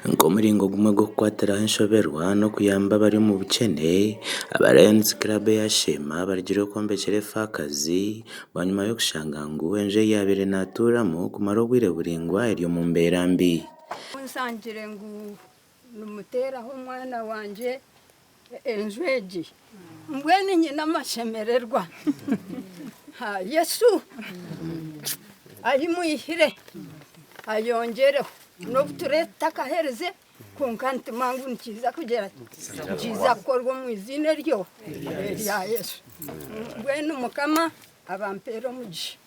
Nk'omuringo gumwe gw'okukwatiraho enshoberwa n'okuyamba abari omu bukyene, aba Lions Club eya Sheema barugire okwombekyera efaakazi bwanyima y'okushanga ngu enju ei yaabaire naatuuramu kumara obwire buraingwa eri omu mbeera mbi. Ku nshangire ngu nimuteeraho omwana wangye enju egi, mbwenu nyine amashemererwa. Yesu ahi mwihire ayongyereho n'obu turaabe tutakaherize kwonka nitumanya ngu nikiija kugira ki? Nikiija kukorwa omu iziina eryo erya Yesu. Mbwenu Mukama abampeere omugisha.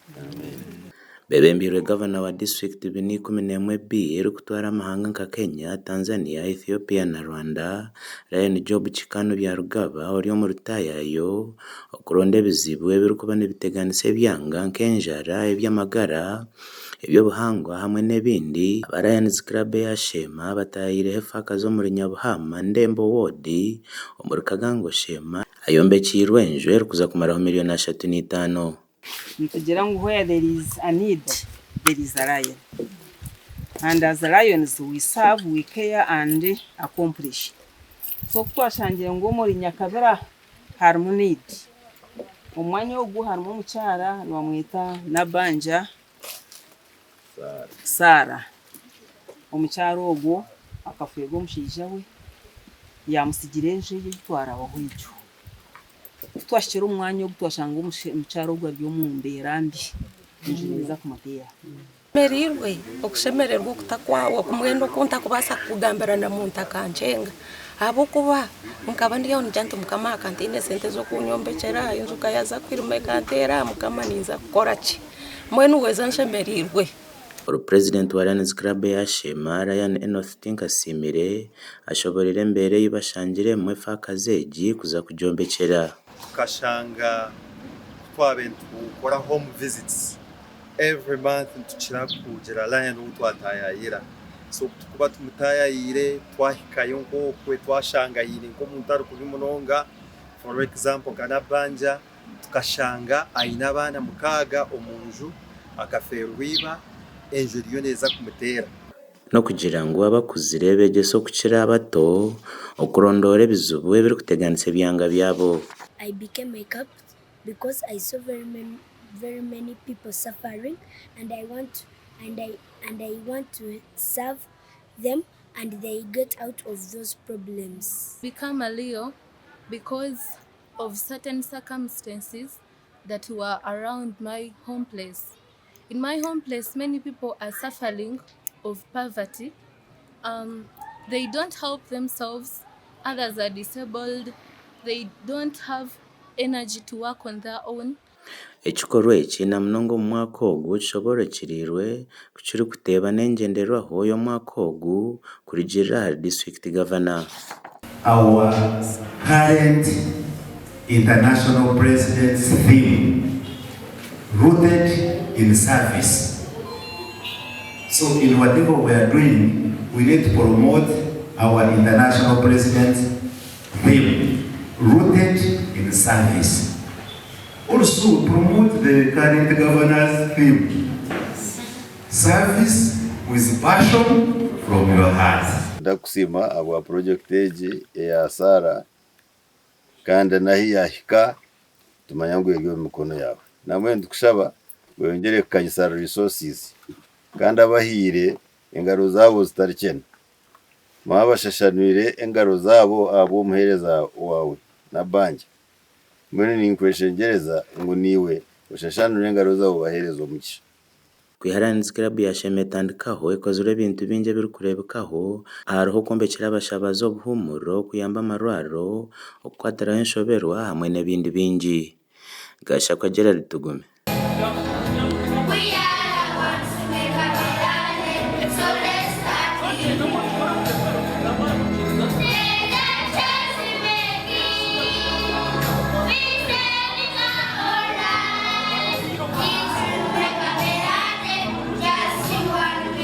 Beebembeirwe Gavana wa disiturikiti 411 B erikutwara amahanga nka Kenya, Tanzania, Ethiopia na Rwanda, Lion Job Kikano Byarugaba ori omu rutaayaayo okuronda ebizibu ebirikuba nibiteganisa ebyanga nk'enjara, eby'amagara, eby'obuhangwa hamwe n'ebindi. Aba Lions Club eya Sheema bataahiireho efaakazi omuri Nyabuhaama, Ndembo woodi omuri Kagango Sheema ayombekyeirwe enju erikuza kumaraho miriyoni 35. Nitugira ngu where there is a need, there is a lion and as lions we serve, we care and accomplish. So ku twashangire ngu omuri Nyakabira harimu need, omu mwanya ogu harimu omukyara nibamweta Nabanja Sarah. Omukyara ogwo akafeerwa omushaija we yaamutsigira enju eye ei twarabaho egyo. Ku twahikire omu mwanya ogu twashanga omukyara ogu ari omu mbeera mbi, enju neeza kumuteera. Nshemereirwe okushemererwa okutakwawa mbwenu oku ntakubaasa kukugambira na muntu akankyenga ahabw'okuba nkaba ndi aho ningira nti Mukama aka ntaine sente z'okunyombekyera enju ka yaaza kwirima ekanteera Mukama ninza kukora ki? Mbwenu weeza nshemereirwe. Oru Purezidenti wa Lions Club eya Sheema, Ryan Enoth Tinkasiimire, ashoboreire embeera ei bashangiremu efaakazi egi kuza kugyombekyera. Tukashanga ku twabaire nitukora home visits every month nitukira kugira Lion ou twataayaayira. So ku turikuba tumutaayaayire twahikayo nk'okwe twashanga aine nk'omuntu ari kubi munonga for example nka Nabbanja Tukashanga aine abaana mukaaga omu nju, akafeerwa iba, enju eriyo neeza kumuteera. N'okugira ngu abakuzire beegyesa okukira abato okurondoora ebizibu ebirikuteganisa ebyanga byabo. I became a cop because I saw very many very many people suffering and I want and I and I want to serve them and they get out of those problems. Become a Leo because of certain circumstances that were around my home place. In my home place, many people are suffering of poverty. Um, they don't help themselves, others are disabled, they don't have energy to work on their own. Ekikorwa eki na munonga omu mwaka ogu kishoboorokireirwe ku kirikuteeba n'engyenderwaho y'omwaka ogu kurugiirira ahari disiturikiti gavana. Our current International President's theme, Rooted in Service. So in whatever we are doing, we need to promote our International President's theme, Rooted in Service. Also promote the current governor's theme, Service with passion from your heart. Ndakusiima ahabwa purojekiti egi eya Sarah kandi n'ahi yaahika nitumanya ngu eri omu mikono yaawe. Nambwenu nitukushaba oyongyere kukanyisa resources kandi abahaire engaro zaabo zitarikyena. Mwaba bashashanwire engaro zaabo ahabw'omuheereza waawe Nabbanja. Mbwenu ninkweshengyereza ngu naiwe oshashaanure engaro zaawe obaheereze omugisha. Kwiha Lions Club ya Sheema etandikaho, ekozire ebintu bingi ebirikureebekaho, hariho okwombekyera abashabazi obuhuumuriro, okuyamba amarwariro, okukwatiraho enshoberwa hamwe n'ebindi bingi. Gashakwa Gerald Tugume.